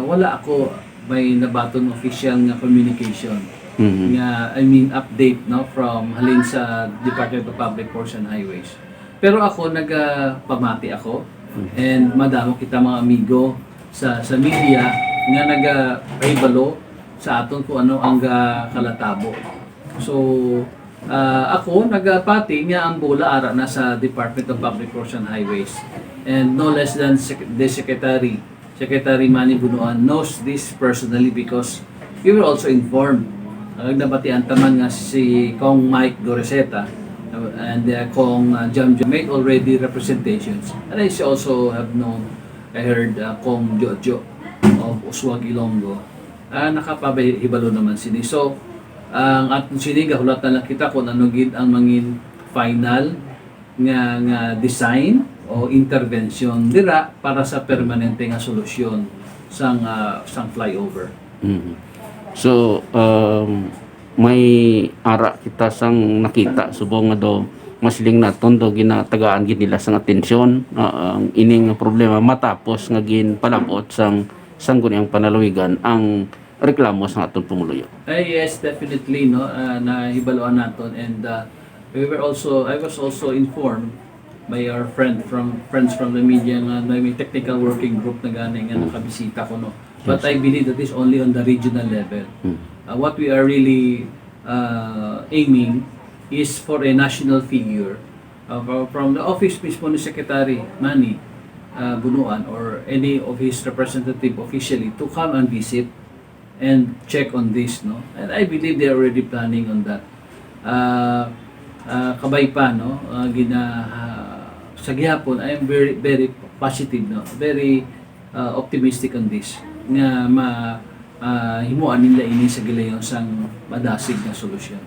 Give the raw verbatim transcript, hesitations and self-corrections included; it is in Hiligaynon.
Wala ako may nabaton official nga communication, Mhm. nga, I mean, update, no, from halin sa Department of Public Works and Highways. Pero ako, nagapamati ako, and madamo kita mga amigo sa, sa media nga nagapahibalo sa aton kung ano ang ga-, kalatabo. So, ah, ako nagapati nga ang bola ara na sa Department of Public Works and Highways, and no less than sec-, the Secretary, Secretary Manny Bunuan knows this personally because we were also informed. Ah, nabatian ta man nga si Cong Mike Goreseta, uh, and, uh, Cong, uh, Jam Jam made already representations. And I also have known, I heard, uh, Cong Jojo of Usuag, Ilonggo. Ah, nakapabay-, hibalo naman sini. So, ang aton sini, gahulat na lang kita kung ano gid ang mangin final nga, nga design o intervention dira para sa permanente nga solusyon sang, ah, sang flyover. Mhm. So, um, may ara kita sang nakita, subong nga daw masiling naton daw ginatagaan gid nila sang atensyon, ah, ang ining problema matapos nga ginpalabot sang Sangguniang Panalawigan ang reklamo sang aton pumuluyo. Ay, yes, definitely, no. Ah, nahibaluan naton, and, ah, we were also, I was also informed by our friend from, friends from the media nga may, may technical working group na gani nga nakabisita ko, no. But Yes. I believe that is only on the regional level. Mm. Uh, what we are really, uh, aiming is for a national figure, uh, fro-, from the office mismo ni Secretary Manny, uh, Bunuan or any of his representative officially to come and visit and check on this, no? And I believe they're already planning on that. Uh, uh, kabay pa, no? Uh, gina-, uh, sa gihapon, I am very, very positive, no? Very, uh, optimistic on this, nga ma-, uh, himuan nila ini sa gilayon sang madasig nga solusyon.